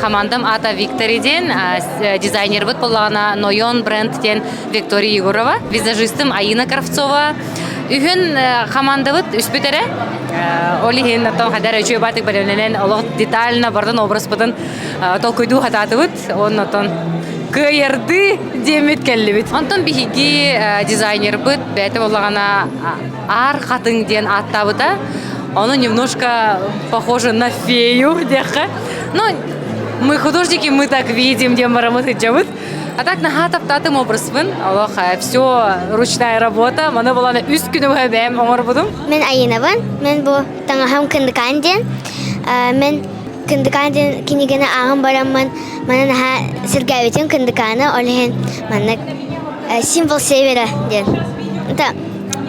Хамаандам аата Виктори диэн, дизайнербыт буоллаҕына Нойон бренд диэн Виктория Егорова, визажистым Аина Кравцова. Үһүн хамаандабыт үспүт эрэ. Ол иһин оттон хайдар үчүгэй баатык бэлэмнэнэн олох детально барытын образпытын толкуйдуу хатаатыбыт. Онон оттон кыайардыы диэммит кэллибит. Онтон биһиги дизайнербыт бэйэтэ буоллаҕына Аар хатыҥ диэн ааттаабыта. Ону немножко похоже на фею диэххэ. Ну, мы художники, мы так видим, диэн бараммыт сылдьабыт. А так наһаа таптаатым образпын. Олох все ручная работа. Маны булан үс күнү быһа бэйэм оҥорбутум. Мин Айынабын. Мин бу таҥаһым Кындыкаан диэн. Мен Кындыкаан диэн кинигэни ааҕан бараммын маны наһаа сэргээбитим Кындыкааны. Ол иһин маннык символ севера диэн. Это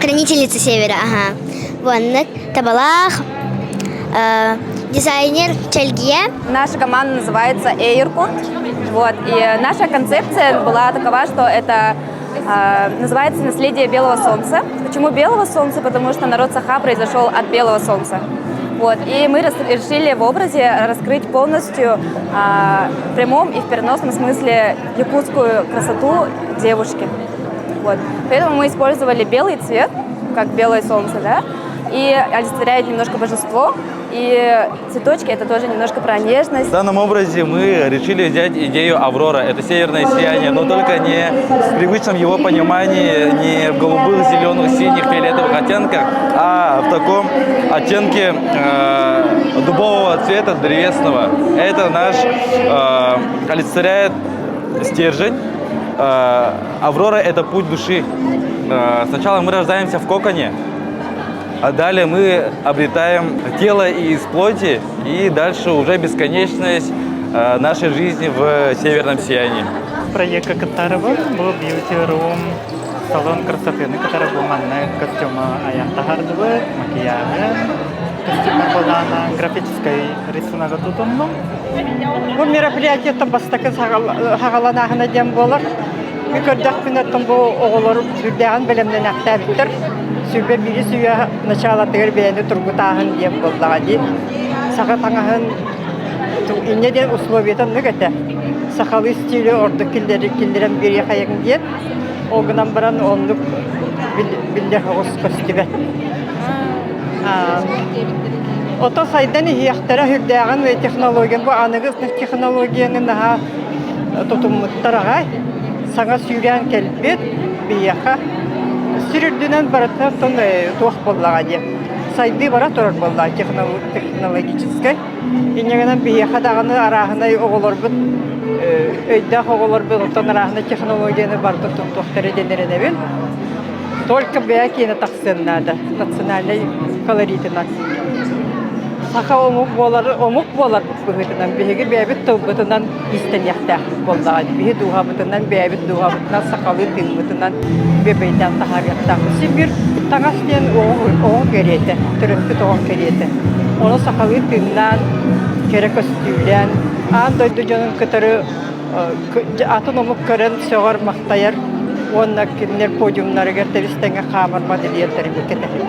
хранительница севера, ага. Буоннык табалаах дизайнер Чельгия. Наша команда называется Эйркут. Вот. И наша концепция была такова, что это э, называется «Наследие белого солнца». Почему белого солнца? Потому что народ Саха произошел от белого солнца. Вот. И мы решили в образе раскрыть полностью э, в прямом и в переносном смысле якутскую красоту девушки. Вот. Поэтому мы использовали белый цвет, как белое солнце, да, и олицетворяет немножко божество. И цветочки это тоже немножко про нежность. В данном образе мы решили взять идею Аврора. Это северное сияние, но только не в привычном его понимании, не в голубых, зеленых, синих, фиолетовых оттенках, а в таком оттенке э, дубового цвета, древесного. Это наш э, олицетворяет стержень. Э, Аврора – это путь души. Э, сначала мы рождаемся в коконе, а далее мы обретаем тело из плоти, и дальше уже бесконечность э, нашей жизни в северном сиянии. Проекка кыттарыбын бу beauty room салон красотыны кытары бу манна костюма айан таһардыбыт, макияһын, костюма буолаана графическай рисунага тутуннум. Бу мероприятиеттан бастакы саҕаланааһына диэн буолар. Мин көрдөхпүнэ оттон бу оҕолор сүрдээҕин бэлэмнэнэхтээбиттэр. 21 үйэ началатыгар бэйэни тургутааһын диэн буоллаҕа дии. Саха таҥаһын инньэ диэн условията оннук этэ. Сахалыы стили ордук киллэрэн биэриэхэйиҥ диэн. Ол гынан баран оннук биллэр оҕус көстүбэт. Ото сайдан иһиэхтэрэ сүрдээҕин технология бу аныгы технологияны наһаа тутуммуттар аҕай. Саҥа сүүрээн кэлбит биһиэхэ сир үрдүнэн барыта оттон туох буоллаҕа диye. Сайдыы бара турар буоллаҕа технологическай. Инньэ гынан биһиэхэ даҕаны арааһынай оҕолорбут өйдөөх оҕолорбут оттон арааһынай технологияны барыта туттуохтара диэн эрэнэбин. Только бэйэ киэнэ тахсыан наада национальнай колоритынан. Саха омук буолар омук буолар быһыытынан биһиги бэйэбит тылбытынан иистэниэхтээхпит буоллаҕа. Биһи дууһабытынан бэйэбит дууһабытынан сахалыы тыыммытынан бүөбэйдээн таһаарыахтаахпыт. Син биир таҥас диэн оҕо кэриэтэ, төрөппүт оҕо кэриэтэ. Ону сахалыы тыыннаан, кэрэ көстүүлээн, аан дойду дьонун кытары атын омук көрөн сөҕөр-махтайар уонна кинилэр подиумнарыгар тэбис-тэҥҥэ хаамар модельердары кэтэһэр.